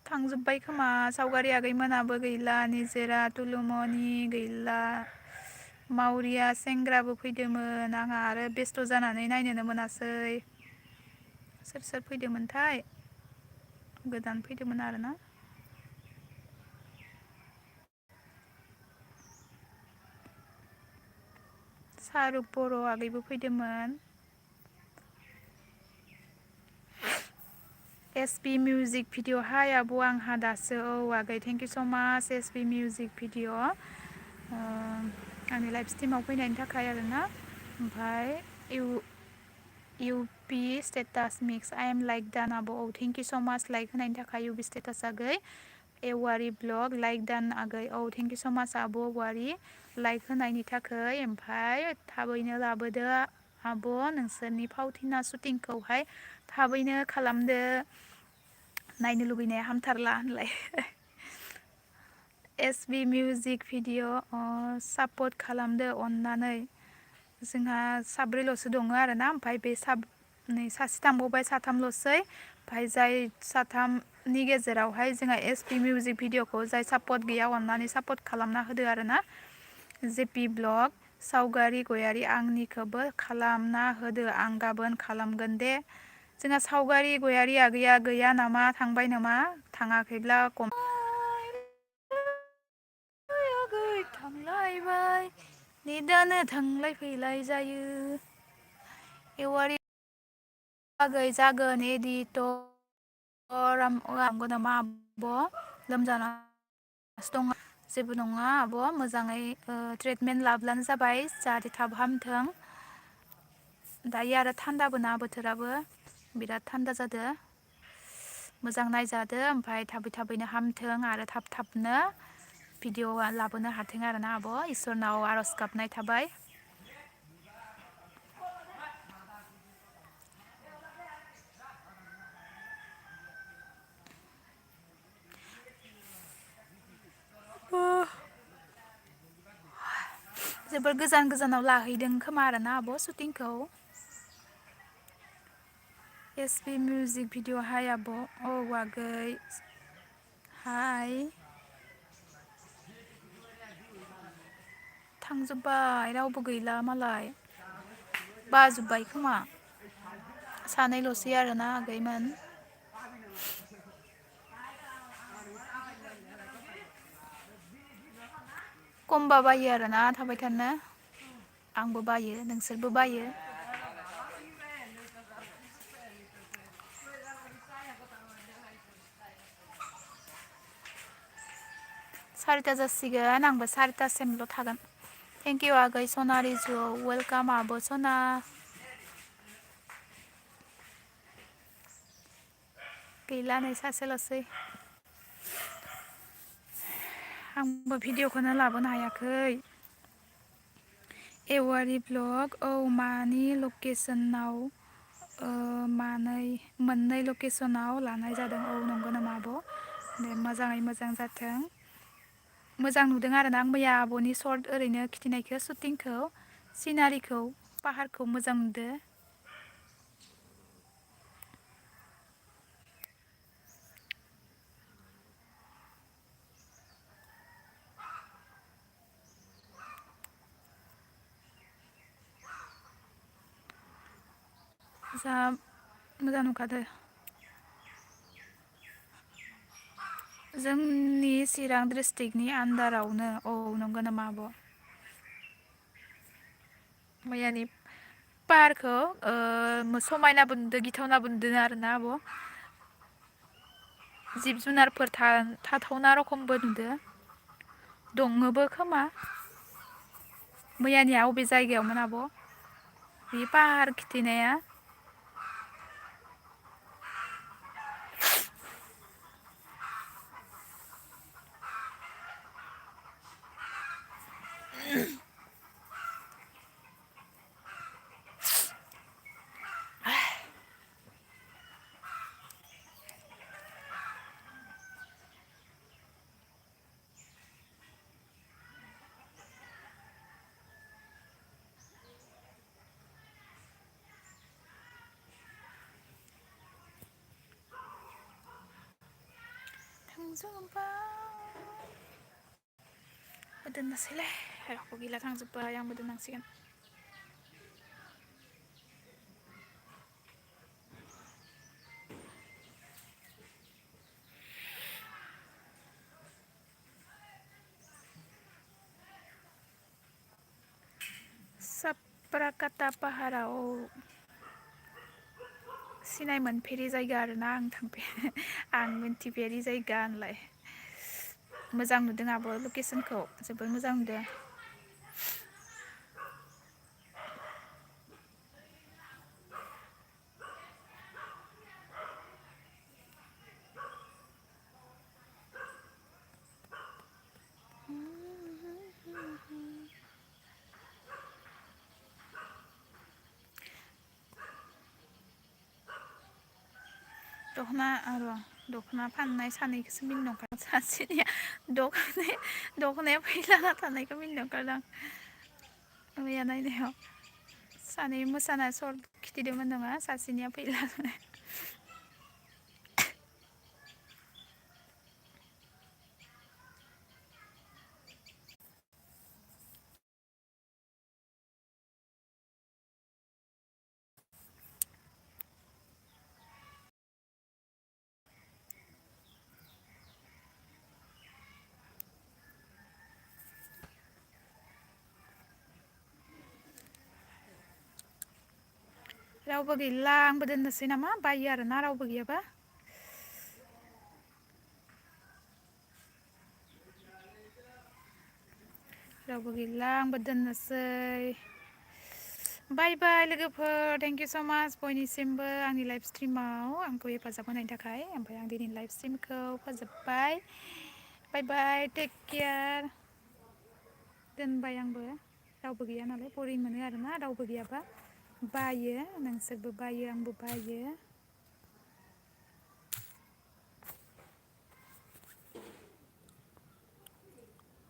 थांजोब्बाय खोमा सावगारि आगैमोनाबो गैला निजोरा तुलुमनि गैला मावरिया सेंग्राबो फैदोंमोन आंहा आरो बेस्थ' जानानै नायनोनो मोनासै सोर सोर फैदोंमोनथाय गोदान फैदोंमोन आरोना सारुक बर' आगैबो फैदोंमोन एसपि मिउजिक भिडिअ हाय आब' आंहा दासो औ आगै thank you so' much SP music video आंनि लाइभ स्ट्रिमाव फैनायनि थाखाय आरोना ओमफ्राय UP status mix I am like दान आब' औ थेंकिउ स' माच लाइक होनायनि थाखाय इउबि स्टेटास आगै एवारि ब्लग लाइक दान आगै औ थेंकिउ स' माच आब' वारि लाइक होनायनि थाखाय ओमफ्राय थाबैनो लाबोदो आब' नोंसोरनि फावथिना शुटिंखौहाय थाबैनो खालामदो नायनो लुबैनाया हामथारला होनलाय एसबि मिउजिक भिडिअ सापर्ट खालामदो अननानै जोंहा साब्रैल'सो दङ आरोना ओमफ्राय बे सासे थांबावबाय साथामल'सै ओमफ्राय जाय साथामनि गेजेरावहाय जोंहा एसपि मिउजिक भिडिअखौ जाय सापर्ट गैया अननानै सापर्ट खालामना होदो आरोना जेपि ब्लग सावगारि गयारि आंनिखौबो खालामना होदो आं गाबोन खालामगोन दे जोंहा सावगारि गयारि आगैया गैया नामा थांबाय नामा थाङाखैब्ला थांलायबाय नेटानो थांलाय फैलाय जायो एवारि आगै जागोन एडिटर आंगौ नामा आब' लोमजानासो दङ जेबो नङा आब' मोजाङै ट्रिटमेन्ट लाब्लानो जाबाय जाहाथे थाब हामथों दायो आरो थान्दाबो ना बोथोराबो बिराद थान्दा जादो मोजां नायजादो ओमफ्राय थाबैनो हामथों आरो थाब थाबनो भिडिअ लाबोनो हाथों आरोना आब' इसोरनाव आर'ज गाबनाय थाबाय जोबोर गोजानाव लाहैदों खोमा आरोना आब' शुटिंखौ एसपि मिउजिक भिडिअ हाय आब' औ आगै हाय थांजोब्बाय रावबो गैला मालाय बाजोब्बाय खोमा सानैल'सै आरोना आगैमोन खमबा बायो आरोना थाबाय थानो आंबो बायो नोंसोरबो बायो सारिथा जासिगोन आंबो सारिथासिमल' थागोन थेंक इउ आगै सना रिजु वेलकाम आब' सना गैला नै सासेल'सै आंबो भिडिअखौनो लाबोनो हायाखै एवारि ब्लग औ मानि लकेसनाव मोननै लकेसनाव लानाय जादों औ नंगौ नामा आब' दे मोजाङै मोजां जाथों मोजां नुदों आरोना आं मैया आब'नि सर्ट ओरैनो खिथिनायखौ शुटिंखौ सिनारिखौ पाहारखौ मोजां नुदो जा मोजां नुखादो जोंनि चिरां डिस्ट्रिक्टनि आन्दारावनो औ नंगौ नामा आब' मैयानि पाहारखौ समायनाबो नुदों गिथावनाबो नुदों आरोना आब' जिब जुनारफोर थाथावना रखमबो नुदों दङबो खोमा मैयानिया अबे जायगायावमोन आब' बे पाहार खिथिनाया दोननोसैलै रावबो गैला थांजोब्बाय आंबो दोननांसिगोन साप्राकाटा पाहाराव सिनाय मोनफेरि जायगा आरोना आं मिन्थिफेरि जायगा होनलाय मोजां नुदों आब' लकेसनखौ जोबोर मोजां नुदों दख'ना फाननाय सानैखौसो मिनिनो ओंखारदों सासेनिया दख'नाया फैलाना थानायखौ मिनिनो ओंखारदों आं मैया नायनायाव सानै मोसानाय सर्ट खिथिदोंमोन नङा सासेनिया फैला रावबो गैला आंबो दोननोसै नामा बायो आरोना रावबो गैयाबा रावबो गैला आंबो दोननोसै बाय बाय लोगोफोर थेंक इउ स' माच बयनिसिमबो आंनि लाइभ स्ट्रिमाव आंखौ हेफाजाब होनायनि थाखाय ओमफ्राय आं दिनै लाइभ स्ट्रिमखौ फोजोबबाय बाय बाय टेक केयार दोनबाय आंबो रावबो गैया नालाय बरिं मोनो आरोना रावबो गैयाबा बायो नोंसोरबो बायो आंबो बायो